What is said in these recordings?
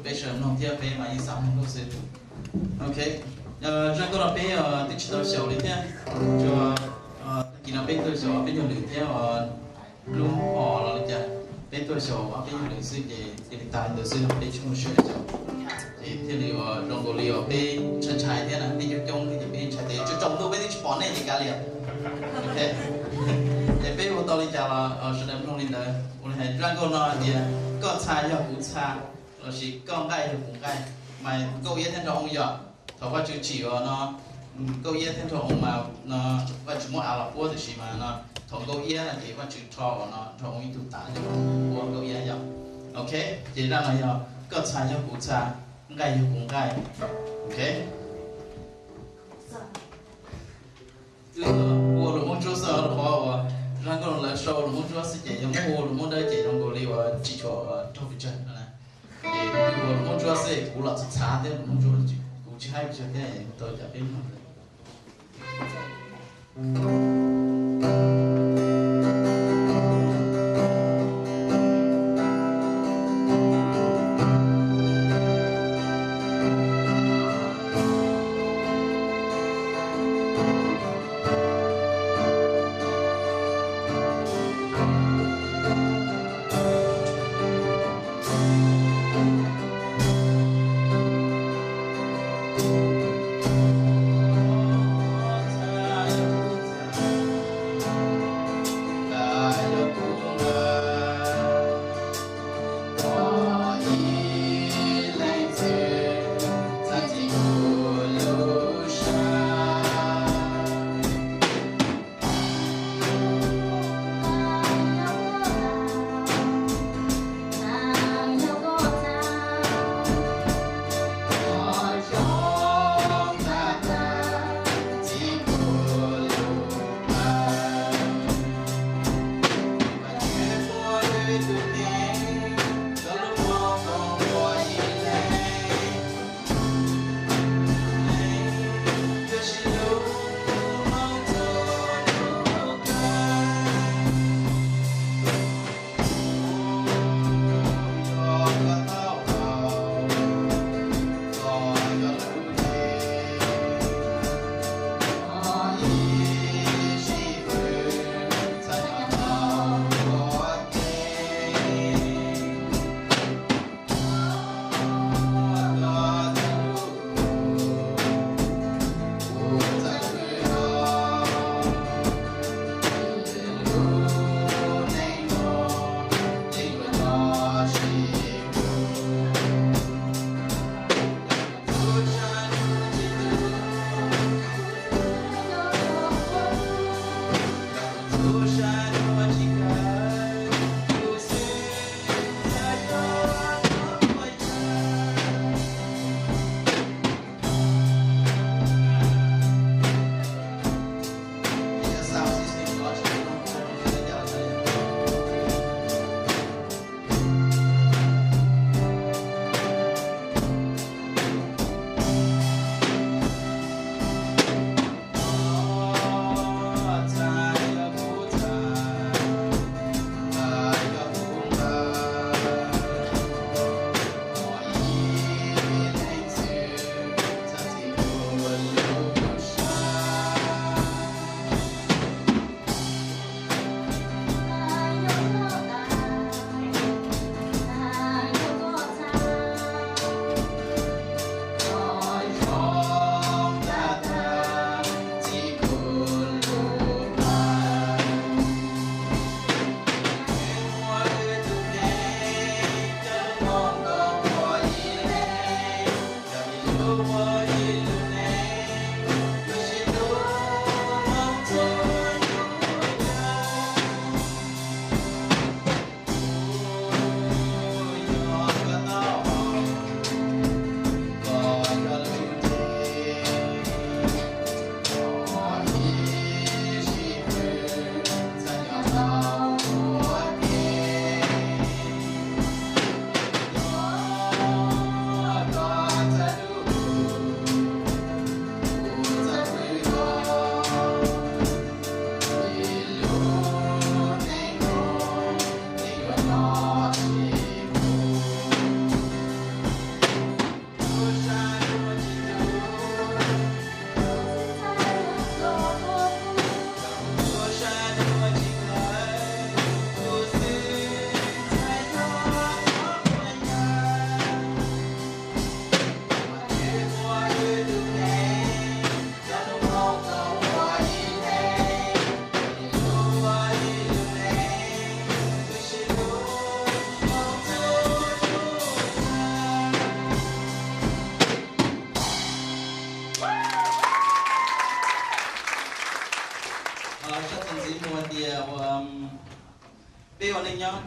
Peb sawv daws mloog thiab peb mas yeej xav mloog lub xwb. Ok, zaj nkauj no peb twb tsis tau xyaum li thiab. Tag kis no peb tuaj xyaum ob peb nyuag lwm thiab, lub hom los li cas, peb tuaj xyaum ob peb nyuag lwm xwb ces cia li tas li ntawd xwb no, peb tsis muaj siab xyaum. Ces thiaj li uas zoo nkaus li uas peb ntshai ntshai thiab na, peb coob coob thiab ces peb ntshai tias tsaus ntuj peb twb tsis pom nej ces kav liam. Ok, ces peb ua tau li cas los sawv daws mloog li ntawd. Ua li hais zaj nkauj no hais tias koj txha yog kuv txha, lossis koj nqaij yog kuv nqaij, mas nkauj iab thiab nraug oo yog. Thaum Vajtswv tsim uas no, nkauj iab thiab nraug oo mas no, Vajtswv muab av los puab tiam sis mas no, thaum nkauj iab no ces Vajtswv rho uas no nraug oo ib tug tav ces puab nkauj iab yog. Ok, ces zaj no yog koj txha yog kuv txha, nqaij yog kuv nqaij. Ok, wb ua lus Hmoob Ntsuab xwb, rau qhov uas zaj nkauj lawv sau lus Hmoob Ntsuab xwb ces yog muab ua lus Hmoob Dawb ces zoo nkaus li uas tsis tshua raug pes tsawg no na. Ces wb ua lus Hmoob Ntsuab xwb, kuv los txhav txhav thiab lus Hmoob Ntsuab, kuv tsis haib pes tsawg thiab, tau cov peb mloog.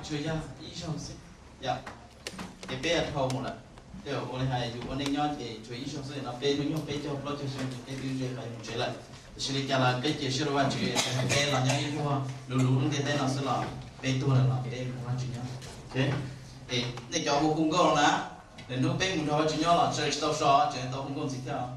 Tsuas yog ib zaug xwb, yog ces peb dhau mus lawm. Tej zaum ua li hais yus ua neej nyob ces tsuas ib zaug xwb no peb hnub nyoog peb caug plaub caug xyoo ces peb twb ze qhov mus tsev lawm. Tiam sis li cas los peb cia siab rau Vajtswv, peb los nyob ib vuag luv luv lub ntiaj teb no xwb los peb tuag lawm los peb mus nrog Vajtswv nyob. Nej cov hu hu nkauj los na, lwm hnub peb mus nrog Vajtswv nyob los tseem tsis tau so, tseem tau hu nkauj ntxiv thiab.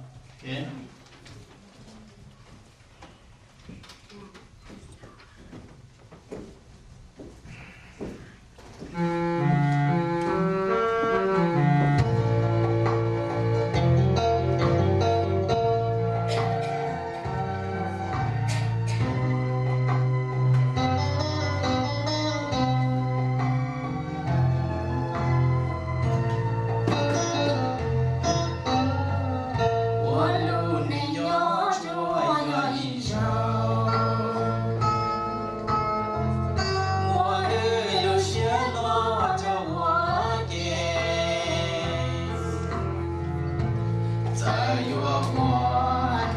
Ua lub neej nyob tsuas yog ib zaug, muab wb lub siab los rau ua ke. Txawm yuav ua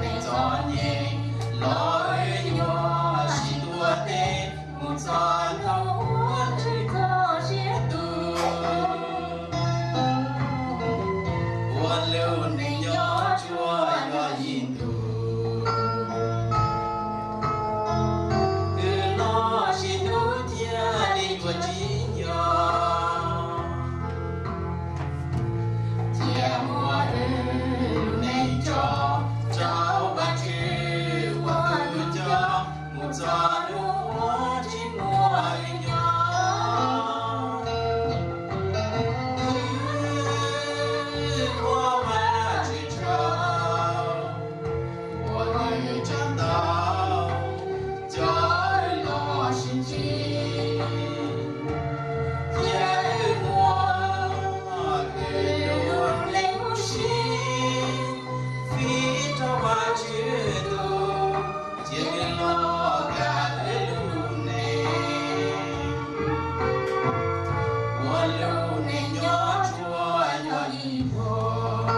neej txom nyem los wb yuav sib tuav tes mus txog ntua ua Vajtswv txoj sia tus. Ua lub neej nyob tsuas yog ib ntus, wb los sib hlub thiaj li yuav tsim nyog. Cia muab wb lub neej tso rau Vajtswv ua wb lub coj mus txog hnub uas tsis muaj wb nyob. Wb ua Vajtswv tsaug, uas nws tseem tau coj wb los sib ntsib, thiab wb muab wb lub neej huv si fij rau Vajtswv tus, cia nws los kav wb lub neej. Ua lub neej nyob tsuas yog ib puas,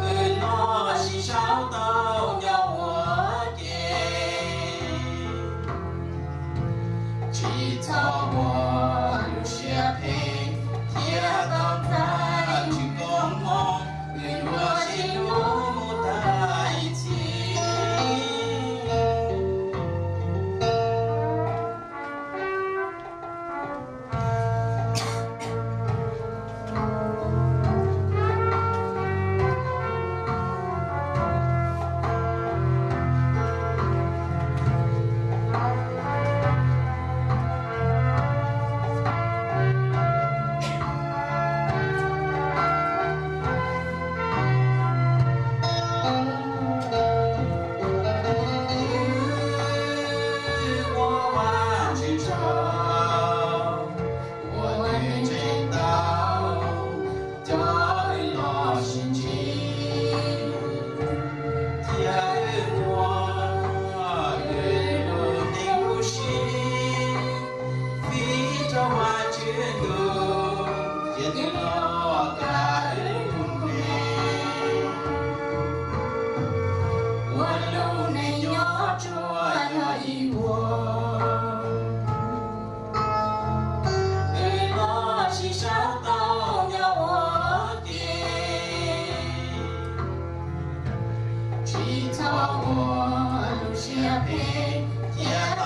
wb los sib sau tau nyob ua ke. Tsis txhob ua lub siab phem thiab tau txais tsis koob hmoov, wb yuav sib hlub mus tag ib txhis. Ua Vajtswv tsaug, uas nws tseem tau coj wb los sib ntsib, thiab wb muab wb lub neej huv si fij rau Vajtswv tus, cia nws los kav wb lub neej. Ua lub neej nyob tsuas yog ib puas, wb los sib sau tau nyob ua ke. Tsis txhob ua lub siab phem thiab